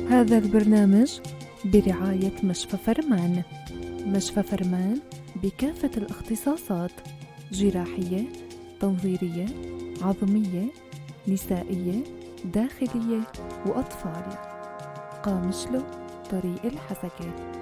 هذا البرنامج برعاية مشفى فرمان. مشفى فرمان بكافة الاختصاصات: جراحية، تنظيرية، عظمية، نسائية، داخلية وأطفال. قامشلو، طريق الحسكة.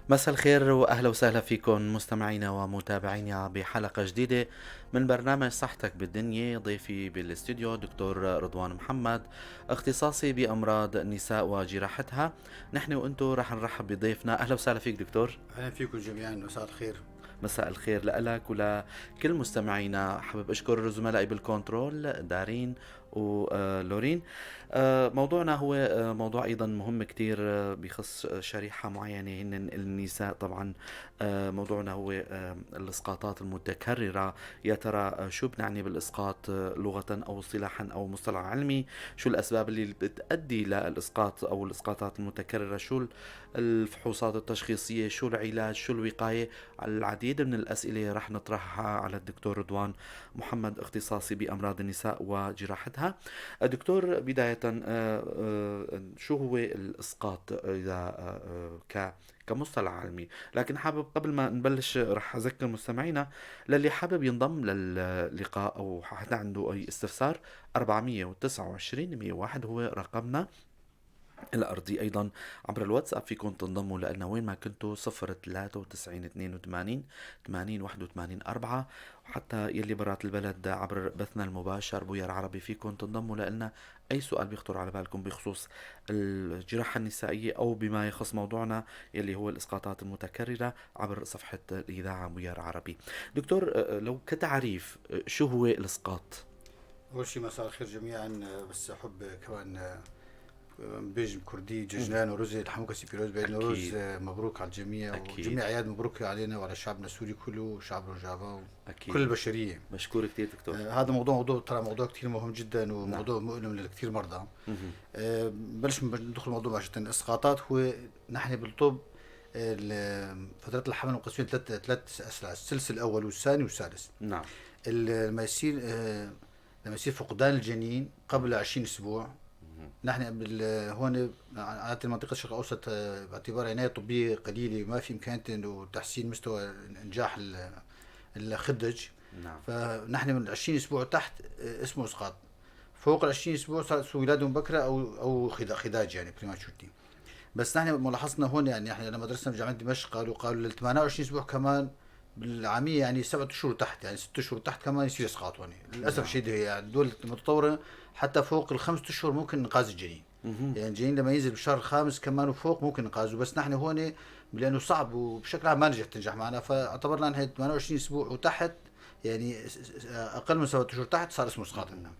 مساء الخير واهلا وسهلا فيكم مستمعينا ومتابعينا بحلقة جديدة من برنامج صحتك بالدنيا. ضيفي بالاستوديو دكتور رضوان محمد، اختصاصي بامراض النساء وجراحتها. نحن وانتم رح نرحب بضيفنا. اهلا وسهلا فيك دكتور. اهلا فيكم جميعا، مساء الخير. مساء الخير لك ولكل مستمعينا. حابب اشكر زملائي بالكنترول دارين ولورين. موضوعنا هو موضوع ايضا مهم كتير، بخص شريحة معينة هن النساء. طبعا موضوعنا هو الاسقاطات المتكررة. يا ترى شو بنعني بالاسقاط لغة او اصطلاحا او مصطلح علمي؟ شو الاسباب اللي بتؤدي للاسقاط او الاسقاطات المتكررة؟ شو الفحوصات التشخيصية؟ شو العلاج؟ شو الوقاية؟ العديد من الاسئلة رح نطرحها على الدكتور رضوان محمد، اختصاصي بامراض النساء وجراحتها. دكتور، بداية شو هو الإسقاط إذا كمصطلح علمي؟ لكن حابب قبل ما نبلش رح أذكر مستمعينا للي حابب ينضم للقاء أو حدا عنده أي استفسار، 429 101 هو رقمنا الأرضي. أيضا عبر الواتساب فيكم تنضموا لنا وين ما كنتوا، 0 93 82 80 81 4. وحتى يلي برات البلد عبر بثنا المباشر بوير عربي فيكم تنضموا لنا. أي سؤال بيخطر على بالكم بخصوص الجراحة النسائية أو بما يخص موضوعنا يلي هو الإسقاطات المتكررة عبر صفحة الإذاعة بوير عربي. دكتور، لو كتعريف شو هو الإسقاط؟ اول شيء مساء الخير جميعا، بس احب كمان بێژم کوردی جەژنا نەورۆزێ هەموو کەسی پیرۆز بێت. نەورۆز مبروك على الجميع. أكيد. وجميع اعياد مبروك علينا وعلى شعبنا السوري كله وشعب روجافا أكيد. وكل البشرية. مشكور كثير دكتور. هذا موضوع ترى موضوع كثير مهم جدا وموضوع مؤلم لكثير مرضى. بلش ندخل الموضوع مباشرة. الاسقاطات هو نحن بالطب فترة الحمل مقسمين ثلاث اسلاس، السلس الاول والثاني والثالث. لما يصير فقدان الجنين قبل 20 اسبوع، نحن هون عادة المنطقة الشرق الأوسط، باعتبار عناية طبية قليلة ما في إمكانية إنه تحسين مستوى إنجاح الخدج. فنحن من 20 أسبوع تحت، اسمه إسقاط. فوق ال 20 أسبوع صار ولادة مبكرة أو خداج يعني prematurity. بس نحن ملاحظنا هون، يعني نحن لما درسنا بجامعة دمشق قالوا لل 28 أسبوع كمان بالعامية، يعني 7 أشهر تحت، يعني 6 أشهر تحت كمان يصير إسقاط هون. للأسف الشديد هي يعني الدول المتطورة حتى فوق ال5 أشهر ممكن إنقاذ الجنين. يعني الجنين لما ينزل بالشهر الخامس كمان وفوق ممكن إنقاذه، بس نحن هون لأنه صعب وبشكل عام ما نجحت تنجح معنا، فاعتبرنا نحن 28 أسبوع وتحت، يعني أقل من 7 أشهر تحت صار اسمه إسقاط عندنا.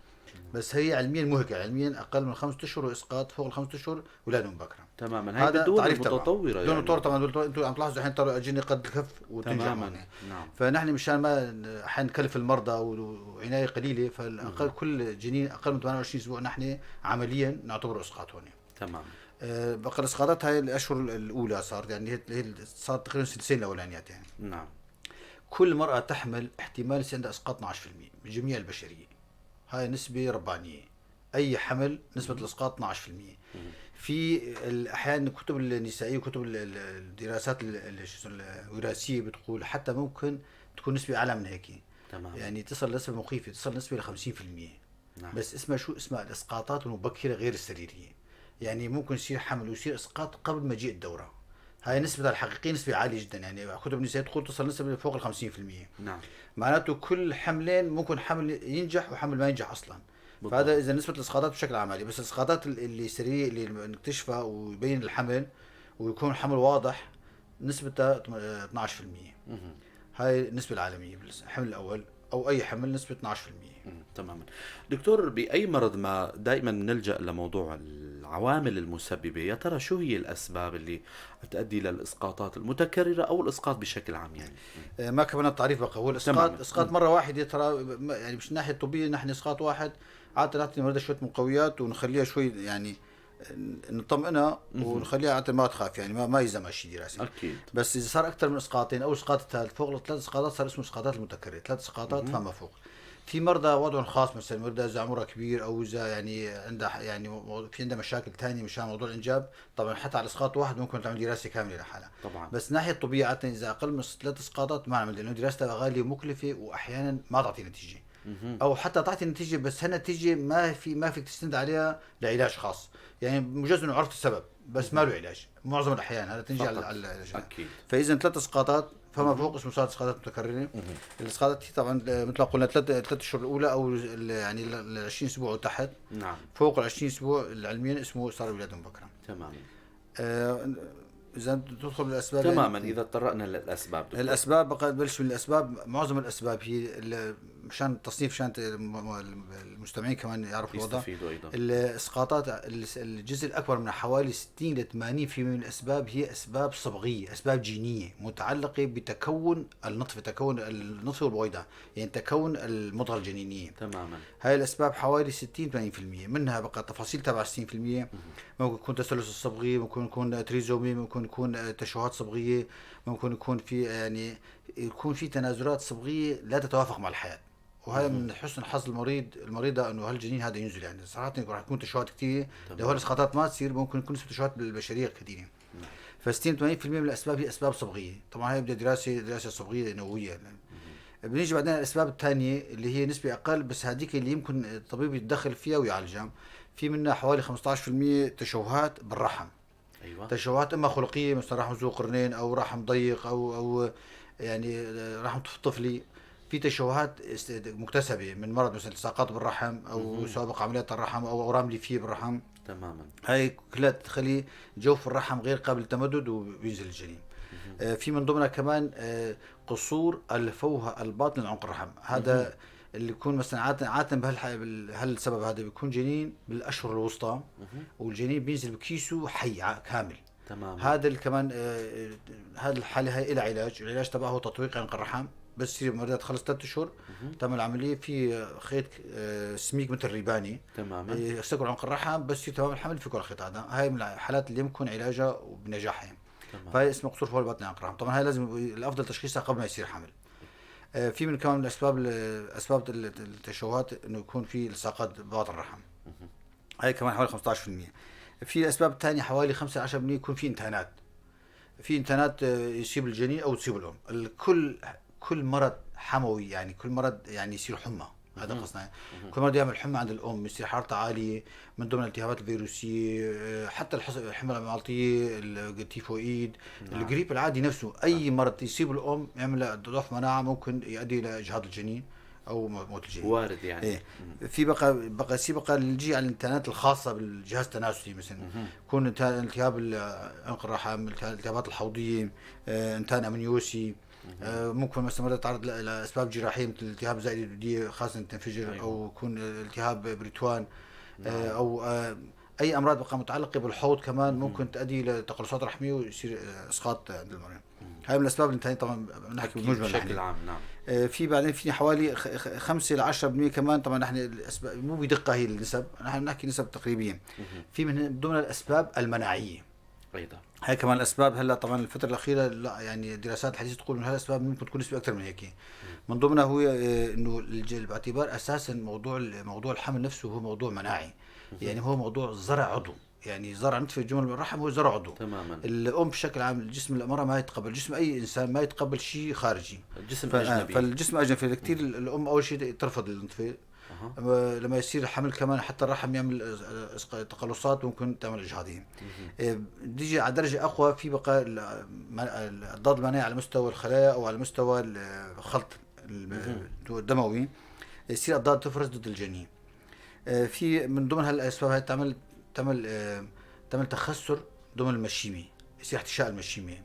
بس هي علميا مو هيك، علميا أقل من 5 أشهر وإسقاط، فوق ال5 أشهر ولادة مبكرة. تماما. هاي هذا بالدول تعريف تبعه. المتطورة دول يعني. المتطورة طبعاً، دول المتطورة، أنتم عم تلاحظوا الحين ترى أجنة قد الكف وتنجح معنا. فنحن مشان ما حنكلف المرضى وعناية قليلة، فالأقل كل جنين أقل من 28 أسبوع نحن عمليا نعتبره إسقاط هون. بقى الاسقاطات هاي الاشهر الاولى صارت، يعني هي صارت تقريبا سنتين الاولانيات يعني. نعم. كل مرأة تحمل احتمال يصير عندها اسقاط 12% من جميع البشرية. هاي نسبة ربانية. اي حمل نسبة الاسقاط 12%. في الاحيان الكتب النسائية وكتب الدراسات الوراثية بتقول حتى ممكن تكون نسبة اعلى من هيك. تمام. يعني تصل نسبة مخيفة، تصل نسبة ل 50%. نعم. بس اسمها شو؟ اسمها الاسقاطات المبكرة غير السريرية. يعني ممكن يصير حمل ويصير اسقاط قبل مجيء الدورة. هاي نسبة الحقيقية نسبة عالية جدا، يعني كتب النساء تقول تصل نسبة فوق ال 50%. نعم. معناته كل حملين ممكن حمل ينجح وحمل ما ينجح اصلا. بالضبط. فهذا اذا نسبة الاسقاطات بشكل عام، بس الاسقاطات اللي سرية اللي نكتشفها ويبين الحمل ويكون الحمل واضح نسبتها 12%. هاي النسبة العالمية بالحمل الأول أو أي حمل نسبة 12%. تماما. دكتور، بأي مرض ما دائما نلجأ لموضوع العوامل المسببة، يا ترى شو هي الأسباب اللي تؤدي للإسقاطات المتكررة أو الإسقاط بشكل عام يعني؟ ما كمان التعريف بقى هو الإسقاط. تماماً. إسقاط مرة واحدة ترى، يعني مش الناحية الطبية، نحن إسقاط واحد عادة نعطي المريضة شوية مقويات ونخليها شوي يعني نطمئنها ونخليها عادة ما تخاف، يعني ما يلزمها شيء دراسة. أكيد. بس إذا صار أكثر من إسقاطين أو إسقاط الثالث فوق الثلاث إسقاطات صار اسمه إسقاطات المتكررة، 3 إسقاطات فما فوق. في مرضى وضعهم خاص، مثلا مرضى إذا عمرها كبير أو إذا يعني عندها يعني في عندها مشاكل ثانية مشان موضوع الإنجاب، طبعا حتى على إسقاط واحد ممكن تعمل دراسة كاملة لحالها. طبعا. بس ناحية الطبيعة عادة إذا أقل من 3 إسقاطات ما نعمل، لأنه دراستها غالية ومكلفة وأحيانا ما تعطي نتيجة. أو حتى تعطي نتيجة بس هالنتيجة ما فيك تستند عليها لعلاج خاص، يعني مجرد إنه عرفت السبب بس ما له علاج معظم الأحيان، هذا تنجي على العلاج. أكيد. فإذا 3 إسقاطات فما فوق اسمه صارت إسقاطات متكررة. الإسقاطات هي طبعاً مثل ما قلنا 3 أشهر الأولى أو يعني ال 20 أسبوع وتحت. نعم. فوق ال 20 أسبوع علمياً اسمه صار ولادة مبكرة. تمام. إذا تدخل بالأسباب تماماً، يعني إذا تطرقنا للأسباب دكتور. الأسباب بقى نبلش من الأسباب. معظم الأسباب هي مشان التصنيف، مشان المستمعين كمان يعرفوا الوضع. يستفيدوا أيضاً. الإسقاطات الجزء الأكبر من حوالي 60 ل 80% من الأسباب هي أسباب صبغية، أسباب جينية متعلقة بتكون النطفة، تكون النطفة والبويضة، يعني تكون المضغة الجنينية. تماماً. هاي الأسباب حوالي ستين ثمانين في المية منها بقى تفاصيل تبع ستين في المية. ممكن يكون تسلس الصبغي، ممكن يكون تريزومي، ممكن يكون تشوهات صبغية، ممكن يكون في يعني يكون في تنازلات صبغية لا تتوافق مع الحياة. وهذا من حسن حظ المريضة إنه هالجنين هذا ينزل، يعني صراحة راح يكون تشوهات كثيرة. لو هالإسقاطات ما تصير ممكن يكون نسبة تشوهات بالبشرية كثيرة. ف ستين ثمانين في المية من الأسباب هي أسباب صبغية. طبعاً هاي بدها دراسة صبغية نووية. بنيجي بعدين الأسباب الثانية اللي هي نسبة أقل، بس هذيك اللي يمكن الطبيب يتدخل فيها ويعالجها. في منها حوالي خمستاعش في المية تشوهات بالرحم. تشوهات إما خلقية مثل رحم ذو قرنين أو رحم ضيق أو يعني رحم طفلي. في تشوهات مكتسبة من مرض مثل التصاقات بالرحم أو سابق عمليات الرحم أو أورام ليفية بالرحم. هاي كلها تخلي جوف الرحم غير قابل للتمدد وبينزل الجنين. في من ضمنها كمان قصور الفوهة الباطن لعنق الرحم. هذا اللي يكون مثلا عادة بهالسبب هذا بيكون جنين بالأشهر الوسطى، والجنين بينزل بكيسه حي كامل. هذا كمان، هذا الحالة هاي إلها علاج، العلاج تبعه هو تطويق عنق الرحم. بس يصير المريض تخلص 3 أشهر، تعمل عملية في خيط، سميك مثل الريباني. يسكر عنق الرحم، بس يصير تمام الحمل في كل الخيط هذا. هاي من الحالات اللي يمكن علاجها وبنجاح يعني. فهي اسمها قصور فوق البطن عنق الرحم. طبعا هاي لازم الأفضل تشخيصها قبل ما يصير حمل. في من كمان الأسباب أسباب التشوهات إنه يكون في التصاقات بباطن الرحم. هاي كمان حوالي خمستاعش في المية. في الأسباب الثانية حوالي 15% يكون في انتانات. في انتانات، يصيب الجنين أو تصيب الأم. كل مرض حموي، يعني كل مرض يعني يصير حمى، هذا قصدنا. كل مرض يعمل حمى عند الأم، يصير حرارتها عالية، من ضمن الالتهابات الفيروسية، حتى الحمى المالطية، التيفوئيد، الجريب العادي نفسه، أي مرض يصيب الأم يعمل ضعف مناعة ممكن يؤدي إلى إجهاض الجنين أو موت الجنين. وارد يعني. إيه. في بقى سي بقى نجي على الانتانات الخاصة بالجهاز التناسلي مثلاً. يكون التهاب عنق الرحم، الالتهابات الحوضية، انتان أمنيوسي. ممكن مثلاً مرة تتعرض لأسباب جراحية مثل التهاب زائدة الدودية خاصة تنفجر، أو يكون التهاب بريتوان، أو اي امراض بقى متعلقه بالحوض كمان ممكن تؤدي لتقلصات رحميه ويصير اسقاط عند المريض. هاي من الاسباب اللي طبعا بنحكي بالمجمل بشكل عام. نعم. في بعدين في حوالي 5 ل 10% كمان، طبعا نحن الاسباب مو بدقة هي النسب، نحن بنحكي نسب تقريبية. في من ضمن الاسباب المناعية ايضا، هاي كمان الاسباب. هلا طبعا الفترة الاخيرة لا يعني الدراسات الحديثة تقول انه هالاسباب ممكن تكون نسبه اكثر من هيك. من ضمنها هو انه باعتبار اساسا موضوع الحمل نفسه هو موضوع مناعي، يعني هو موضوع زرع عضو، يعني زرع نتفه جمل الرحم هو زرع عضو تماما. الام بشكل عام الجسم المراة ما يتقبل، جسم اي انسان ما يتقبل شيء خارجي، الجسم اجنبي، فالجسم اجنبي، فكثير الام اول شيء ترفض النطفة. لما يصير الحمل كمان حتى الرحم يعمل تقلصات ممكن تعمل اجهاضيه. بيجي على درجه اقوى في بقى الاضداد المناعي على مستوى الخلايا او على مستوى الخلط الدموي، يصير اضداد تفرز ضد الجنين. في من ضمن هالاسباب هاي تعمل تعمل تعمل تخثر ضمن المشيمه، يصير احتشاء المشيمه.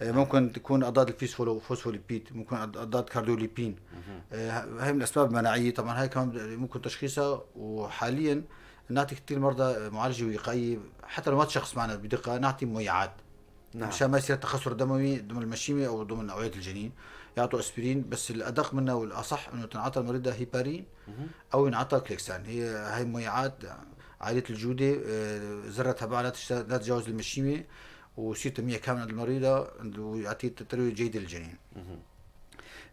ممكن تكون اضداد الفوسفوليبيد، ممكن اضداد cardiolipin. هاي من الاسباب المناعية. طبعا هاي كمان ممكن تشخيصها، وحاليا نعطي كثير مرضى معالجة وقائيه حتى لو ما تشخص معنا بدقة، نعطي مميعات. نعم. مشان ما يصير تخثر دموي ضمن المشيمه او ضمن اوعيه الجنين، يعطوا اسبرين. بس الادق منها والاصح انه تنعطى المريضة هيبارين او ينعطى Clexane. هي هاي مميعات عالية الجودة، ذره تبعها لا تتجاوز المشيمه، ويصير تمييع كامل عند المريضة ويعطي ترويه جيدة للجنين.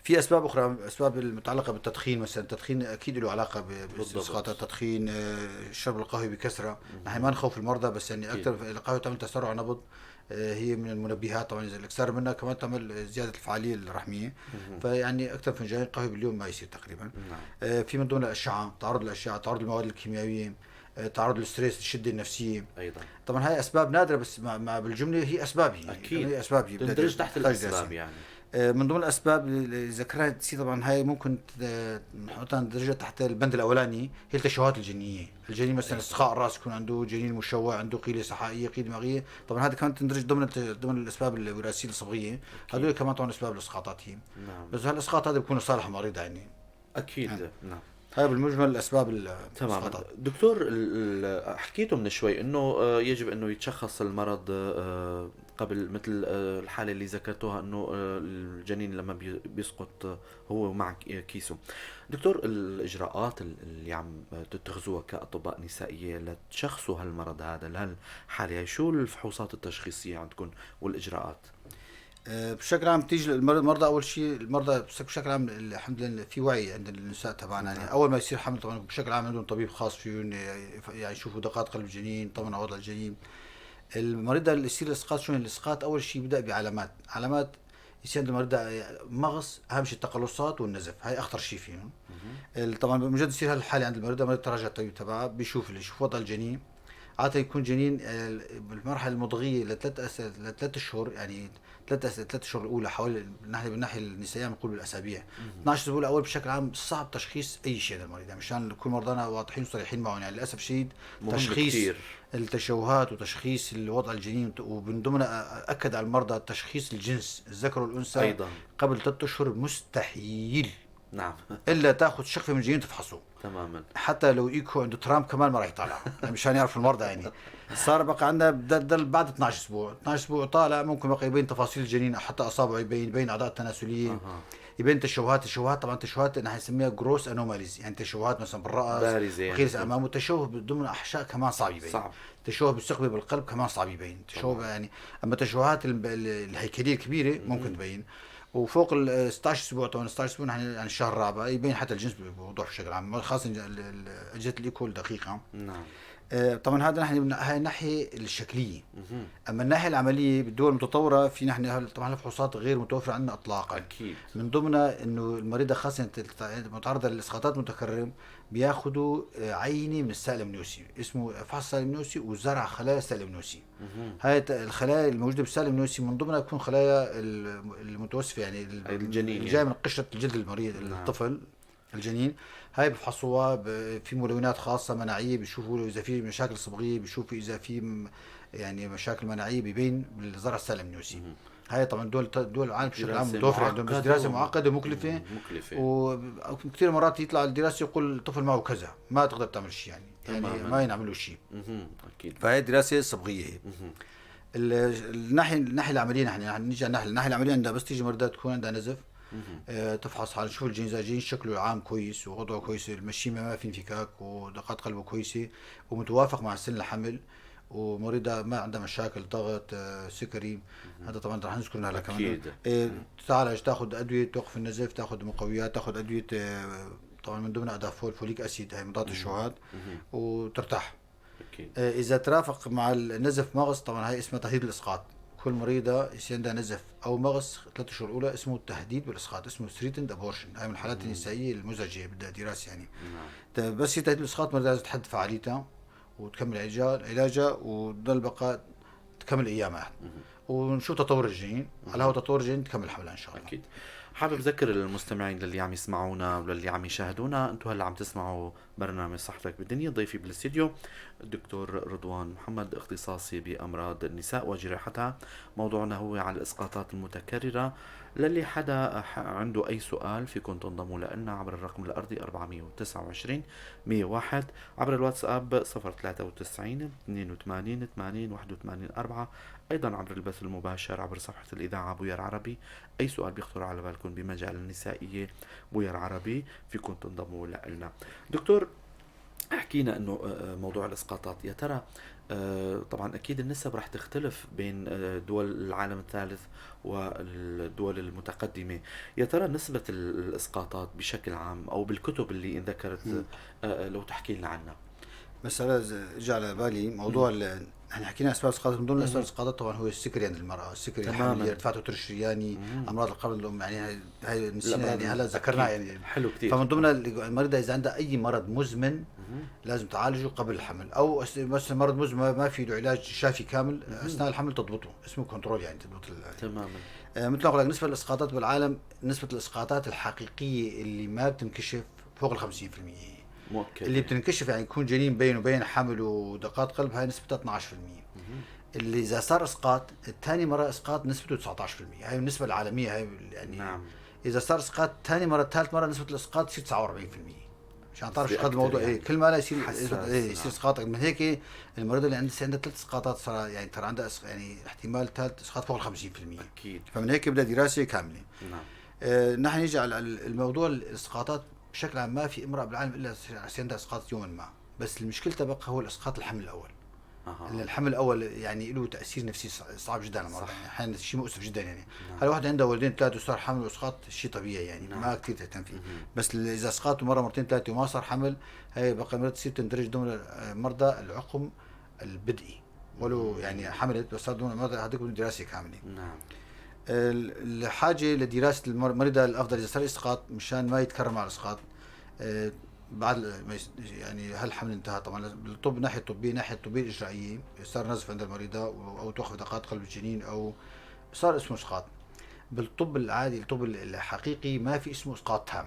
في اسباب اخرى، اسباب المتعلقة بالتدخين مثلا. التدخين اكيد له علاقة باسقاط التدخين، شرب القهوة بكثرة. نحن ما نخوف المرضى بس يعني اكثر القهوة تعمل تسرع نبض، هي من المنبهات طبعا، اذا الاكثار منها كمان تعمل زيادة الفعالية الرحميه. فيعني اكثر فنجان قهوة باليوم ما يصير تقريبا. نعم. في من ضمن الاشعة، تعرض للاشعه، تعرض للمواد الكيميائية، تعرض لل stress، الشدة النفسية ايضا. طبعا هاي اسباب نادرة بس مع بالجملة هي اسباب، هي اكيد هي اسباب، هي تندرج تحت الاسباب يعني. من ضمن الاسباب اللي ذكرها تسي طبعا هاي ممكن نحطها ندرجها تحت البند الاولاني، هي التشوهات الجينية. الجنين مثلا استسقاء الراس يكون عنده جنين مشوه، عنده قيله سحائيه، قيله دماغية، طبعا هذا كمان تندرج ضمن الاسباب الوراثية الصبغيه. هذول كمان طبعا اسباب الاسقاطات هي. نعم. بس هالاسقاط هذا بيكون لصالح المريض يعني. اكيد. نعم. هاي بالمجمل الاسباب. تمام دكتور، حكيته من شوي انه يجب انه يتشخص المرض قبل، مثل الحالة اللي ذكرتوها انه الجنين لما بيسقط هو مع كيسه. دكتور، الاجراءات اللي عم تتخذوها كاطباء نسائية لتشخصوا هالمرض هذا لهالحاله، شو الفحوصات التشخيصية عندكم والاجراءات؟ بشكل عام تيجي المرضى، اول شيء المرضى بشكل عام الحمد لله في وعي عند النساء تبعنا، يعني اول ما يصير حمل طبعا بشكل عام عندهم طبيب خاص فيهم، يعني يشوفوا دقات قلب الجنين، طبعا وضع الجنين. المريضة اللي يصير الاسقاط، شو الاسقاط؟ اول شيء بدا بعلامات، علامات يصير عند المريضة مغص، اهم شيء التقلصات والنزف، هاي اخطر شيء فيهم. طبعا بمجرد يصير هالحالة عند المريضة، المريضة تراجع الطبيب تبعها، بيشوف وضع الجنين. عادة يكون جنين بالمرحلة المضغيه لثلاث اشهر، يعني ثلاث اشهر الاولى حوالي، نحن بالناحيه النسائية بنقول بالاسابيع، 12 اسبوع الاول بشكل عام صعب تشخيص اي شيء للمريض، يعني مشان نكون مرضانا واضحين وصريحين معهم، يعني للاسف الشديد تشخيص كتير. التشوهات وتشخيص الوضع الجنين، ومن ضمنها اكد على المرضى تشخيص الجنس الذكر والانثى ايضا قبل 3 اشهر مستحيل. نعم. الا تاخذ شقفة من الجنين تفحصه تماما، حتى لو ايكو عنده ترامب كمان ما راح يطلع، مشان يعرف المرضى. يعني صار بقى عندنا ضل بعد 12 اسبوع، 12 اسبوع طالع ممكن بقى يبين تفاصيل الجنين، حتى اصابعه يبين اعضاء التناسلية، يبين تشوهات. التشوهات طبعا تشوهات نحن نسميها gross anomalies، يعني تشوهات مثلا بالراس بارزة، يعني خيرس امامه، تشوه ضمن احشاء كمان صعب يبين، صعب. تشوه بالثقبه بالقلب كمان صعب يبين، تشوه يعني. اما التشوهات الهيكلية الكبيرة ممكن تبين. وفوق ال 16 اسبوع، طبعا 16 اسبوع نحن يعني الشهر الرابع يبين حتى الجنس بوضوح بشكل عام، خاصة اجهزة الايكو الدقيقة. نعم. طبعا هذا نحن هاي الناحية الشكليه. اما الناحية العملية بالدول المتطورة في نحن طبعا الفحوصات غير متوفرة عندنا اطلاقا. اكيد. من ضمنها انه المريضة خاصة متعرضه للاسقاطات المتكررة بياخذوا عينه من السائل الامنيوسي، اسمه فحص السائل الامنيوسي وزرع خلايا السائل الامنيوسي. هاي الخلايا الموجودة بالسائل الامنيوسي من ضمنها تكون خلايا المتوسفه، يعني الجنين، اللي جاية من قشرة الجلد المريض. نعم. الطفل الجنين هاي بفحصوها في ملونات خاصة مناعية، بيشوفوا اذا في مشاكل صبغيه، بيشوفوا اذا في يعني مشاكل مناعية، ببين بالزرع السائل الامنيوسي. هاي طبعا دول العالم بشكل عام متوفرة عندهم، بس دراسة معقدة ومكلفه. مكلفة، وكثير مرات يطلع الدراسة يقول الطفل معه كذا، ما تقدر تعمل شيء يعني ما ينعملوا شيء. اكيد. فهي دراسة صبغيه هي. الناحية العملية، نحن نيجي على الناحية العملية، عندها بس تيجي مريضه تكون عندها نزف، تفحص حالها، شوف الجنين، الجنين شكله العام كويس ووضعه كويس، المشيمه ما في انفكاك ودقات قلبه كويسة ومتوافق مع سن الحمل، ومريضة ما عندها مشاكل ضغط، سكري، هذا طبعا رح نذكر هلا كمان. تعالج، تاخذ ادوية توقف النزف، تاخذ مقويات، تاخذ ادوية طبعا من ضمنها ادافول، folic acid، هي مضاد الشهاد، وترتاح. اذا ترافق مع النزف مغص، طبعا هاي اسمها تهديد الاسقاط. كل مريضه يصير عندها نزف او مغص 3 شهور الاولى اسمه التهديد بالاسقاط، اسمه threatened abortion. هاي من الحالات النسائية المزعجة، بدها دراسة يعني. بس تهديد الاسقاط مريضه لازم تحدد فعاليتها وتكمل علاجها وتضل بقى تكمل ايامها، ونشوف تطور الجنين، على هو تطور الجنين تكمل حملها ان شاء الله. اكيد. حابب اذكر المستمعين للي عم يسمعونا وللي عم يشاهدونا، انتم هلا عم تسمعوا برنامج صحتك بالدنيا، ضيفي بالاستديو الدكتور رضوان محمد، اختصاصي بامراض النساء وجراحتها. موضوعنا هو على الاسقاطات المتكررة. للي حدا عنده اي سؤال فيكم تنضموا لنا عبر الرقم الارضي 429 101، عبر الواتساب 093 82 80 81 4، ايضا عبر البث المباشر عبر صفحة الاذاعة بوير عربي. اي سؤال بيخطر على بالكم بمجال النسائية بوير عربي فيكم تنضموا لنا. دكتور، حكينا انه موضوع الاسقاطات، يا ترى طبعا اكيد النسب رح تختلف بين دول العالم الثالث والدول المتقدمة، يا ترى نسبه الاسقاطات بشكل عام او بالكتب اللي انذكرت لو تحكي لنا عنها. بس هلا اجى على بالي موضوع نحن حكينا اسباب الاسقاطات، من ضمن اسباب الاسقاطات طبعا هو السكري عند المراة، السكري الحمل، ارتفاع التوتر الشرياني، امراض القلب الام، يعني هاي نسينا يعني هلا ذكرناها يعني. حلو كثير. فمن ضمن المريضة اذا عندها اي مرض مزمن لازم تعالجه قبل الحمل، او مثلا مرض مزمن ما في له علاج شافي كامل اثناء الحمل تضبطه، اسمه control يعني تضبط. تماما. مثل ما اقول لك نسبه الاسقاطات بالعالم، نسبه الاسقاطات الحقيقية اللي ما بتنكشف فوق ال 50%. مؤكد. اللي بتنكشف يعني يكون جنين بين وبين حمل ودقات قلب، هاي نسبتها 12%. اللي اذا صار اسقاط ثاني مرة اسقاط نسبته 19%، هاي النسبة العالمية هاي يعني. نعم. اذا صار اسقاط ثاني مرة ثالث مرة نسبه الاسقاط تصير 49%. مشان تعرف شو قد الموضوع يعني. إيه كل ما لا يصير يصير اسقاط. من هيك المريض اللي عندها 3 اسقاطات صار يعني ترى عندها يعني احتمال ثالث اسقاط فوق ال 50%. اكيد. فمن هيك بدها دراسة كاملة. نعم. نحن نيجي على الموضوع الاسقاطات بشكل عام، ما في امرأة بالعالم إلا عندها إسقاط يوما ما، بس المشكلة تبقى هو الإسقاط الحمل الأول. الحمل الأول يعني له تأثير نفسي صعب جدا على المرأة، يعني أحيانا شيء مؤسف جدا يعني. هلا واحدة عندها ولدين ثلاثة وصار حمل وإسقاط شيء طبيعي يعني. نعم. ما كثير تهتم فيه. بس إذا إسقاط مرة مرتين ثلاثة وما صار حمل، هي بقى المرأة تصير تندرج ضمن مرضى العقم البدئي، ولو يعني حملت بس صار ضمن المرضى هذيك دراسة كاملة. نعم. الحاجة لدراسة المريضة الافضل اذا صار اسقاط مشان ما يتكرر مع الاسقاط بعد يعني هل الحمل انتهى. طبعا بالطب ناحية الطبية، ناحية الطبية الاجرائيه، صار نزف عند المريضة او توقف دقات قلب الجنين او صار اسمه اسقاط. بالطب العادي الطب الحقيقي ما في اسمه اسقاط تام.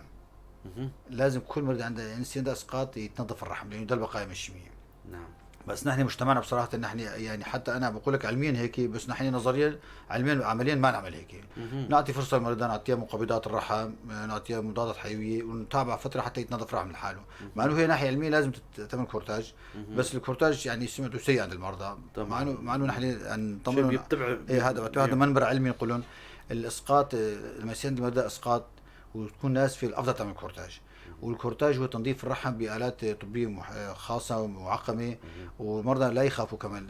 لازم كل مريض عنده عندها اسقاط يتنظف الرحم لانه يضل بقايا مشيميه. نعم. بس نحن مجتمعنا بصراحة نحن يعني حتى انا بقول لك علميا هيك، بس نحن نظريا علميا عمليا ما نعمل هيك. نعطي فرصة للمريض، نعطيها مقبضات الرحم، نعطيها مضادات حيوية ونتابع فترة حتى يتنظف الرحم لحاله. مع انه هي ناحية علمية لازم تعمل curettage، بس ال curettage يعني سمعته سيء عند المرضى. مع انه نحن نطمن إيه هذا منبر علمي يقولون الاسقاط لما يصير عند المريض اسقاط وتكون ناس في الافضل تعمل curettage. وال curettage هو تنظيف الرحم بآلات طبية خاصة ومعقمة، والمرضى لا يخافوا كمان.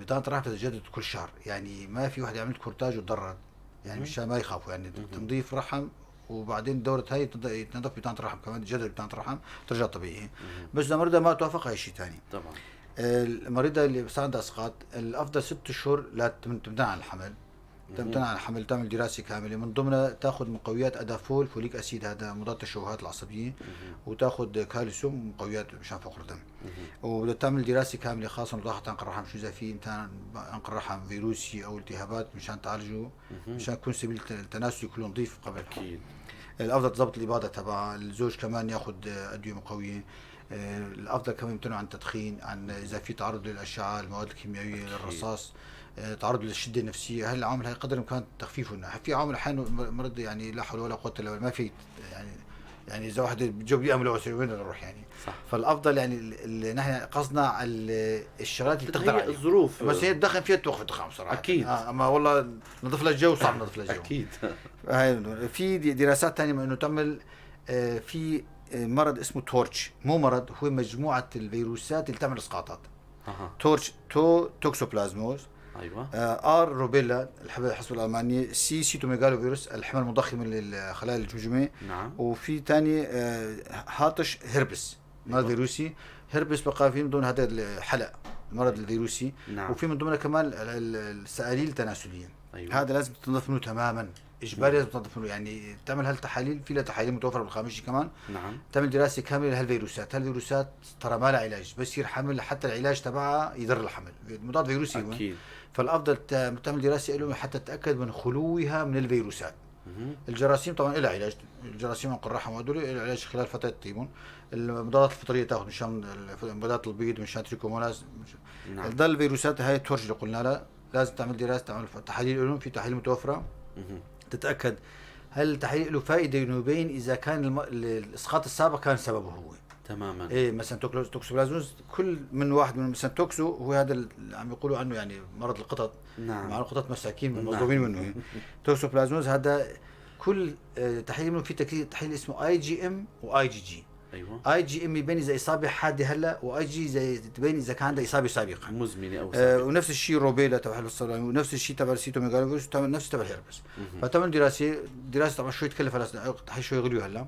بطانة الرحم تتجدد كل شهر، يعني ما في واحد يعمل curettage وتضرر، يعني مشان ما يخافوا يعني. تنظيف رحم وبعدين دورة هاي تنظف بطانة الرحم كمان، تجدد بطانة الرحم ترجع طبيعي. بس إذا المريضة ما توافق هاي شيء ثاني. طبعا. المريضة اللي بس عندها اسقاط الافضل 6 شهور لا تمتنع عن الحمل. تمتنع عن الحمل، تعمل دراسة كاملة من ضمنها تاخذ مقويات ادافول، folic acid هذا مضاد التشوهات العصبية، وتاخذ كالسيوم مقويات مشان فقر الدم. وبدها تعمل دراسة كاملة خاصة مضاعفه عنق الرحم، شو اذا في عنق الرحم فيروسي او التهابات مشان تعالجه، مشان يكون سبيل التناسلي كله نظيف قبل. اكيد. الافضل تضبط الاباضة تبعها، الزوج كمان ياخذ ادوية مقويه. الافضل كمان يمتنعوا عن التدخين، عن اذا في تعرض للاشعه، المواد الكيميائية، للرصاص. تعرض للشده النفسية، هالعوامل هي قدر الامكان تخفيفهم. في عوامل احيانا المرض يعني لا حول ولا قوة الا بالله، ما في يعني اذا واحد بجو بيعمل وين نروح يعني. صح. فالافضل يعني اللي نحن قصدنا على الشغلات اللي تقدر عليها الظروف، بس هي الدخن فيها توقف الدخان بصراحة. اكيد. اما والله نظف لها الجو صعب نظف لها الجو. اكيد. هاي في دراسات ثانية انه تعمل في مرض اسمه TORCH، مو مرض، هو مجموعة الفيروسات اللي تعمل اسقاطات. TORCH، toxoplasmosis، ايوه، R rubella الحصبة الالمانية، C cytomegalovirus الحمى المضخمه للخلايا الجمجمة، نعم، وفي ثاني هاتش هربس، مرض فيروسي هربس بقى في من ضمن هذا الحلق المرض الفيروسي، نعم. وفي من ضمنها كمان السآليل التناسلية. أيوة. هذا لازم تنظف منه تماما، اجباري لازم تنظف منه، يعني تعمل هالتحاليل، في لها تحاليل متوفرة بالخامشي كمان، نعم، تعمل دراسة كاملة لهالفيروسات. هالفيروسات ترى ما لها علاج، بس يصير حمل حتى العلاج تبعها يضر الحمل، مضاد فيروسي هو. اكيد. فالافضل تعمل دراسة لهم حتى تتاكد من خلوها من الفيروسات. الجراثيم طبعا لها علاج، الجراثيم عنق الرحم وهدول لها علاج خلال فترة طيبهم. المضادات الفطرية تاخذ مشان مضادات البيض، مشان trichomonas. نعم. ضل الفيروسات هاي TORCH اللي قلنا لها لازم تعمل دراسة، تعمل تحاليل لهم، في تحاليل متوفرة. تتاكد هل التحاليل له فائدة انه يبين اذا كان الاسقاط السابق كان سببه هو. تماما. ايه مثلا toxoplasmosis، كل من واحد من مثلا toxo هو هذا اللي عم يقولوا عنه يعني مرض القطط. نعم. مع القطط مساكين نعم. مظلومين منه. toxoplasmosis هذا كل تحليل منه في تحليل اسمه اي جي ام واي جي جي. ايوه. IgM يبين اذا اصابه حادة هلا، واي جي اذا تبين اذا كان عندها اصابه سابقه مزمنة او سابقه. ونفس الشيء rubella تبع الصلاة، ونفس الشيء تبع ال cytomegalovirus، نفس تبع الهربس. فتعمل دراسة طبعا شوي تكلف هلا، شوي غليوا هلا،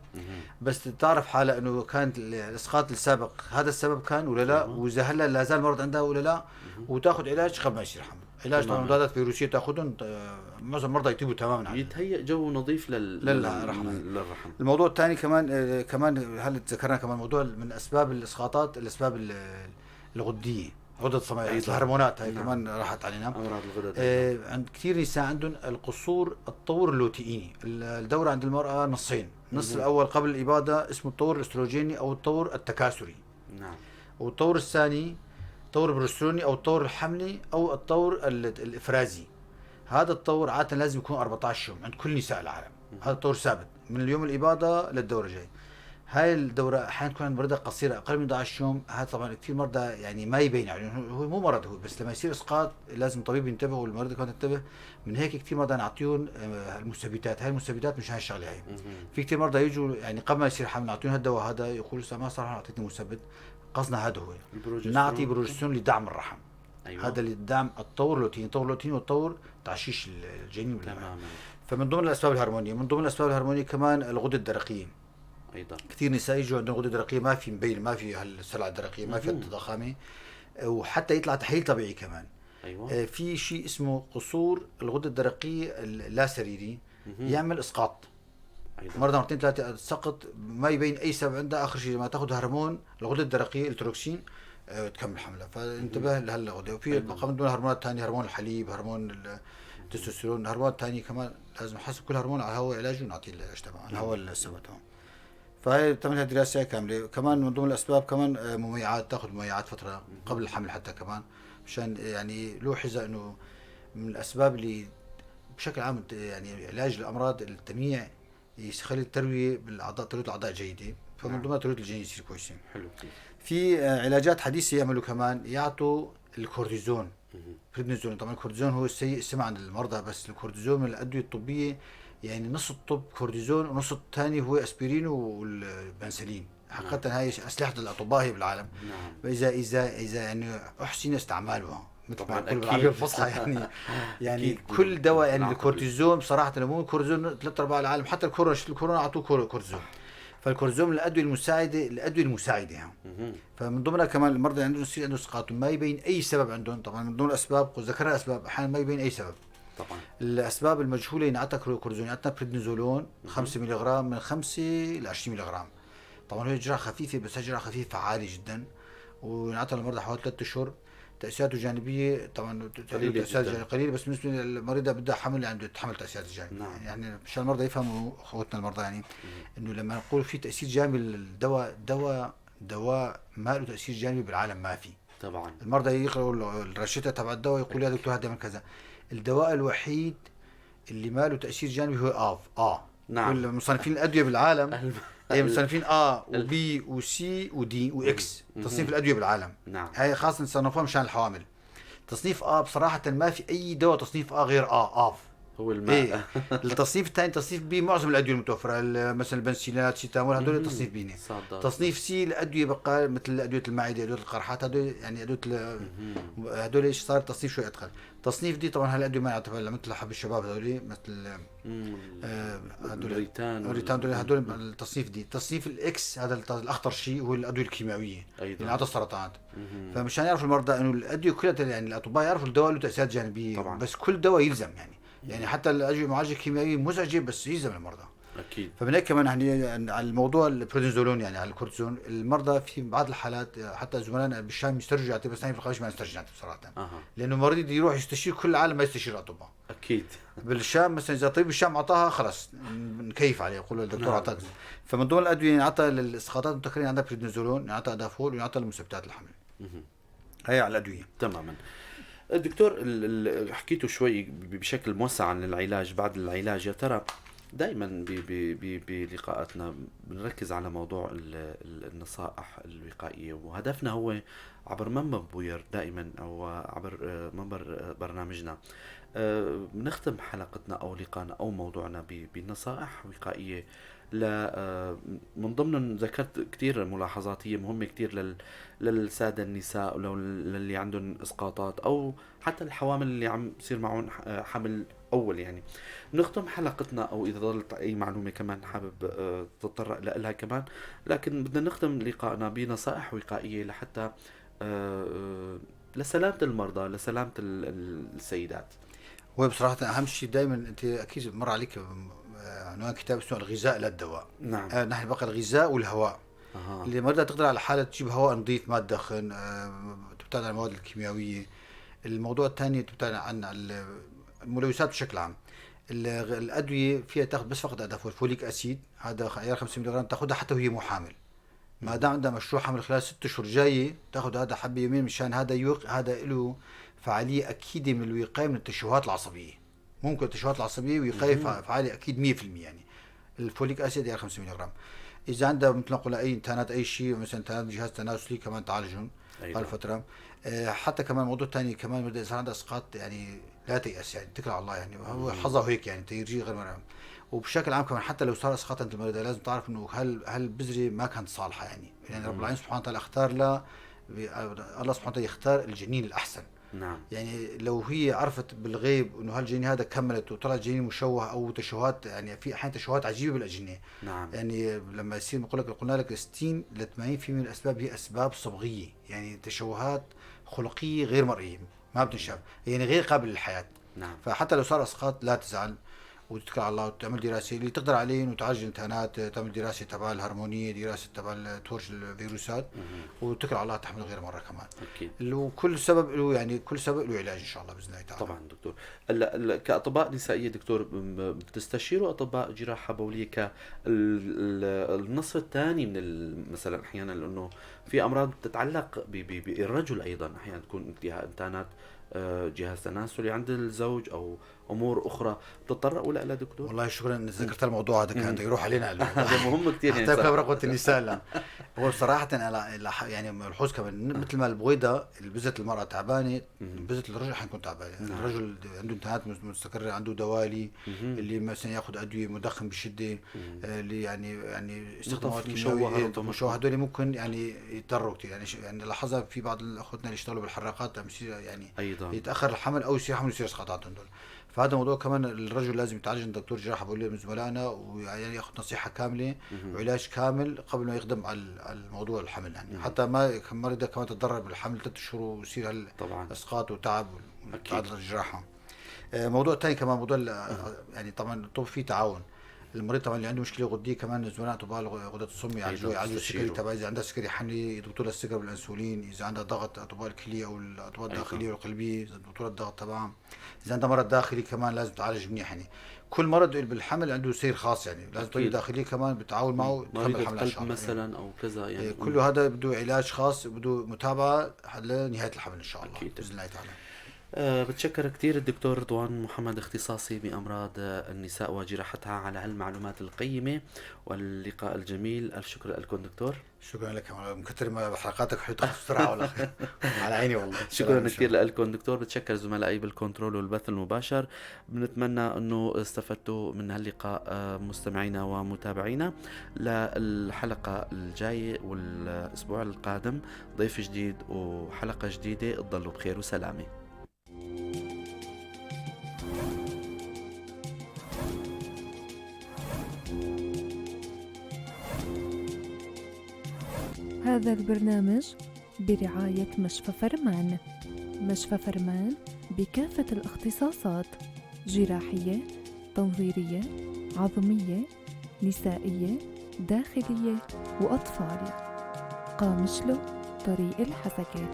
بس تعرف حالها انه كانت الاسقاط السابق هذا السبب كان ولا لا، واذا هلا لا زال المرض عندها ولا لا، وتاخذ علاج قبل ما يصير حمل. علاج طبعا مضادات فيروسيه تاخذهم، معظم المرضى يطيبوا تماما عنها. يتهيأ جو نظيف للرحم. للرحم. الموضوع الثاني كمان هل تذكرنا كمان موضوع من اسباب الاسقاطات، الاسباب الغديه، غدد الصماء، الهرمونات هاي. نعم. كمان راحت علينا امراض الغدد. عند كثير نساء عندهم القصور الطور اللوتيني، الدورة عند المراة نصين، النص الاول قبل الاباضة اسمه الطور الاستروجيني او الطور التكاثري. نعم. والطور الثاني الطور البروستروني او الطور الحملي او الطور الافرازي. هذا الطور عادة لازم يكون 14 يوم عند كل نساء العالم، هذا الطور ثابت من اليوم الاباضة للدورة الجاية. هاي الدورة احيانا تكون عند مرضى قصيرة اقل من 11 يوم، هذا طبعا كثير مرضى يعني ما يبين عليهم، هو مو مرض هو، بس لما يصير اسقاط لازم الطبيب ينتبه والمريض كمان ينتبه. من هيك كثير مرضى نعطيهم المثبتات، هاي المثبتات مشان هالشغلة هاي. في كثير مرضى يجوا يعني قبل ما يصير حمل نعطيهم هالدواء هذا، يقولوا لسه ما صار اعطيتني مثبت، قصدنا هذا هو نعطي بروجسترون لدعم الرحم. أيوة. هذا لدعم الطور اللوتيني، الطور اللوتيني والطور تعشيش الجنين. تماما. فمن ضمن الاسباب الهرمونيه، من ضمن الاسباب الهرمونيه كمان الغدة الدرقية. ايضا كثير نساء يجوا عندهم غده درقيه ما في مبين، ما في هالسلعه الدرقية، ما في الضخامة، وحتى يطلع تحليل طبيعي كمان. ايوه. في شيء اسمه قصور الغدة الدرقية اللا سريري، يعمل اسقاط. أيضا. مرة مرتين ثلاثة سقط ما يبين أي سبب عندها، آخر شيء لما تاخذ هرمون الغدة الدرقية التروكسين تكمل حملها. فانتبه لهالغدة. وفي بقى من دون هرمونات ثانية، هرمون الحليب، هرمون التستوستيرون، هرمونات ثانية كمان لازم حسب كل هرمون على هو علاجه ونعطيه العلاج تبعه على هو السبب تبعه. فهي تعملها دراسة كاملة. كمان من ضمن الأسباب كمان مميعات، تاخذ مميعات فترة قبل الحمل حتى كمان، مشان يعني لوحظ إنه من الأسباب اللي بشكل عام يعني علاج الأمراض التمييع يخلي التروية بالاعضاء، ترويه الاعضاء جيدة، فمن ضمنها ترويه الجنين يصير كويسة. حلو. في علاجات حديثه يعملوا كمان، يعطوا الكورتيزون، بريدنيزون. طبعا الكورتيزون هو السيء السمع عند المرضى، بس الكورتيزون من الادوية الطبية، يعني نص الطب كورتيزون ونص الثاني هو اسبرين والبنسلين. حقيقة هاي اسلحة الاطباء هي بالعالم. نعم. اذا اذا اذا يعني احسن استعمالها مثل ما نقول أكيد. بالعربية الفصحى يعني كل دواء يعني الكورتيزون بصراحة لو مو الكورتيزون ثلاث ارباع العالم، حتى الكورونا، شفت الكورونا اعطوه كورتيزون. فالكورتيزون من الادوية المساعدة، الادوية المساعدة يعني. فمن ضمنها كمان المرضى اللي عندهم يصير عندهم اسقاط ما يبين اي سبب عندهم، طبعا من ضمن الاسباب ذكرنا الاسباب احيانا ما يبين اي سبب. طبعا الاسباب المجهولة ينعطى كورتيزون، ينعطى بريدنيزولون 5 ملغ من 5 ل 20 ملغ. طبعا هي جرعة خفيفة، بس جرعة خفيفة فعاله جدا، وينعطى للمرضى حوالي 3 اشهر. تأثيراته الجانبية طبعا تأثيرات جانبية قليلة، بس بالنسبة للمريضة بدها حمل يعني تحمل تأثيرات الجانبية. نعم. يعني مشان المرضى يفهموا اخوتنا المرضى يعني انه لما نقول في تأثير جانبي للدواء، دواء ما له تأثير جانبي بالعالم ما في. طبعا المرضى يقرأوا الروشتة تبع الدواء يقولوا يا دكتور هذا من كذا. الدواء الوحيد اللي ما له تأثير جانبي هو آف. نعم. كل مصنفين الأدوية بالعالم هي مصنفين A و B و C و D و X، تصنيف الأدوية بالعالم. نعم. هاي خاصة صنفوها مشان الحوامل. تصنيف A بصراحة ما في أي دواء تصنيف A غير آف هو الماء. إيه. التصنيف الثاني تصنيف B معظم الادوية المتوفرة، مثلا البنسلينات، سيتامول، هدول تصنيف B. تصنيف C الادوية بقى مثل ادوية المعدة، ادوية القرحات، هدول يعني ادوية هدول ايش صار تصنيف شوي ادخل. تصنيف D طبعا هالادويه ما يعتبر مثل حب الشباب، هدول مثل هدول الريتان، هدول التصنيف D. تصنيف ال X هذا الاخطر شيء هو الادوية الكيماوية اللي عطى السرطانات. فمشان يعرفوا المرضى انه الادوية كلها يعني الاطباء يعرفوا الدواء له تاثيرات جانبيه طبعا، بس كل دواء يلزم يعني حتى الادوية المعالجة الكيميائية مزعجة بس يلزم المرضى اكيد. فمن هيك كمان يعني على الموضوع البريدنزولون يعني على الكورتيزون، المرضى في بعض الحالات حتى زملائنا بالشام يسترجعوا يعطي، بس نحن بالخارج ما نسترجع نعطي بصراحة. لانه المريض يروح يستشير كل العالم ما يستشير الاطباء اكيد. بالشام مثلا اذا طبيب الشام اعطاها خلص نكيف عليه، يقول الدكتور اعطاك. فمن ضمن الادوية ينعطى للاسقاطات المتكررة عندها بريدنزولون، ينعطى ادافول، وينعطى المثبتات الحمل. هي على الادوية. تماما. دكتور حكيتوا شوي بشكل موسع عن العلاج. بعد العلاج يا ترى دائما بلقاءاتنا بنركز على موضوع النصائح الوقائية، وهدفنا هو عبر منبر بوير دائما أو عبر منبر برنامجنا بنختم حلقتنا أو لقاءنا أو موضوعنا بنصائح وقائية. من ضمن ذكرت كثير ملاحظات هي مهمة كثير للسادة النساء وللي عندهم إسقاطات أو حتى الحوامل اللي عم يصير معهم حمل أول. يعني نختم حلقتنا، أو إذا ضلت أي معلومة كمان حابب تتطرق لها كمان، لكن بدنا نختم لقائنا بنصائح وقائية لحتى لسلامة المرضى، لسلامة السيدات. هو بصراحة أهم شيء دائما، أنت أكيد مر عليك عنوان كتاب اسمه الغذاء لا الدواء. نعم. نحن بقى الغذاء والهواء. اللي المرضى تقدر على حالة تجيب هواء نظيف ما تدخن، تبتعد عن المواد الكيميائية. الموضوع الثاني تبتعد عن الملوثات بشكل عام. الأدوية فيها تاخذ بس فقط أدافول، folic acid هذا عيار 5 ملغ تاخذها حتى وهي مو حامل، ما دام عندها مشروع حمل خلال 6 أشهر جاية تاخذ هذا حبة يومين، مشان هذا هذا له فعالية أكيدة من الوقاية من التشوهات العصبية. ممكن التشوهات العصبية وقاية فعالية أكيد 100%. يعني ال folic acid يعني 5 ملغ. إذا عندها مثل نقول أي انتانات أي شيء، مثلا انتانات جهاز تناسلي كمان تعالجهم هالفترة. حتى كمان موضوع ثاني كمان إذا عندها إسقاط يعني لا تيأس، يعني اتكل على الله، يعني هو حظه هيك يعني تيرجي غير مرة. وبشكل عام كمان حتى لو صار اسقاط عند المريضة لازم تعرف انه هل البذرة ما كانت صالحه، يعني رب العالمين سبحانه وتعالى اختار لها، الله سبحانه وتعالى يختار الجنين الاحسن. نعم. يعني لو هي عرفت بالغيب انه هالجنين هذا كملت وطلع جنين مشوه او تشوهات، يعني في احيانا تشوهات عجيبة بالاجنه. نعم. يعني لما يصير بقول لك قلنا لك 60 ل 80% من الاسباب هي اسباب صبغيه، يعني تشوهات خلقية غير مرئية ما بتنشاف، يعني غير قابل للحياة. نعم. فحتى لو صار اسقاط لا تزعل وتتكل على الله وتعمل دراسة اللي تقدر عليه، وتعالج الانتانات، تعمل دراسة تبع الهرمونيه، دراسة تبع تورش الفيروسات، وتتكل على الله تحمل غير مرة كمان. اكيد. وكل سبب له يعني كل سبب له علاج ان شاء الله باذن الله تعالى. طبعا دكتور. هلا كاطباء نسائية دكتور بتستشيروا اطباء جراحه بوليه كالنصف الثاني من مثلا احيانا، لانه في امراض بتتعلق بالرجل ايضا، احيانا تكون فيها انتانات جهاز تناسلي عند الزوج او امور اخرى، بتتطرقوا لها دكتور؟ والله شكرا انك ذكرت الموضوع هذا، كان يروح علينا هذا مهم كثير يعني حتى برغبه النساء. لا هو صراحة انا يعني ملحوظ كمان مثل ما البويضة بذرة المراة تعبانة، بذرة الرجل حنكون تعبانة. نعم. الرجل عنده انتهاءات مستقره، عنده دوالي، اللي مثلا ياخذ ادوية مدخن بشده، اللي يعني يستخدم مواد كيماوية مشوهة، هدول ممكن يعني يضروا كثير. يعني لاحظها في بعض اخوتنا اللي اشتغلوا بالحراقات يعني أيضا يتاخر الحمل او يصير حمل ويصير اسقاطات عندهم. فهذا موضوع كمان الرجل لازم يتعالج عند دكتور جراحه بوليه من زملائنا، ويعني ياخذ نصيحة كاملة وعلاج كامل قبل ما يقدم على الموضوع الحمل، يعني حتى ما المريضة كمان تتضرر بالحمل 3 شهور ويصير اسقاط وتعب وتعرض للجراحه. موضوع ثاني كمان موضوع يعني طبعا الطب فيه تعاون. المريض طبعا اللي عنده مشكلة غديه كمان زملاء اطباء الغدد الصم يعالجوا السكري تبعه، اذا عندها سكري حملي يضبطوا لها السكر بالانسولين، اذا عندها ضغط اطباء الكلية او الاطباء الداخلية والقلبيه يضبطوا لها الضغط تبعها، اذا عندها مرض داخلي كمان لازم تعالج منيح. يعني كل مرض بالحمل عنده سير خاص، يعني لازم طبيب داخلي كمان بتعاون معه تكمل الحمل قلب مثلا او كذا يعني. إيه، كله هذا بده علاج خاص، بده متابعه لنهاية الحمل ان شاء الله باذن الله تعالى. بتشكر كثير الدكتور رضوان محمد، اختصاصي بأمراض النساء وجراحتها، على هالمعلومات القيمة واللقاء الجميل. ألف شكر لكم دكتور. شكرا لك، من كثر ما حلقاتك حلوة بسرعة والله على عيني والله. شكرا كثير لكم دكتور. بتشكر زملائي بالكنترول والبث المباشر. بنتمنى انه استفدتوا من هاللقاء مستمعينا ومتابعينا. للحلقة الجاية والأسبوع القادم ضيف جديد وحلقة جديدة. تضلوا بخير وسلامة. هذا البرنامج برعاية مشفى فرمان. مشفى فرمان بكافة الاختصاصات: جراحية، تنظيرية، عظمية، نسائية، داخلية وأطفال. قامشلو، طريق الحسكة.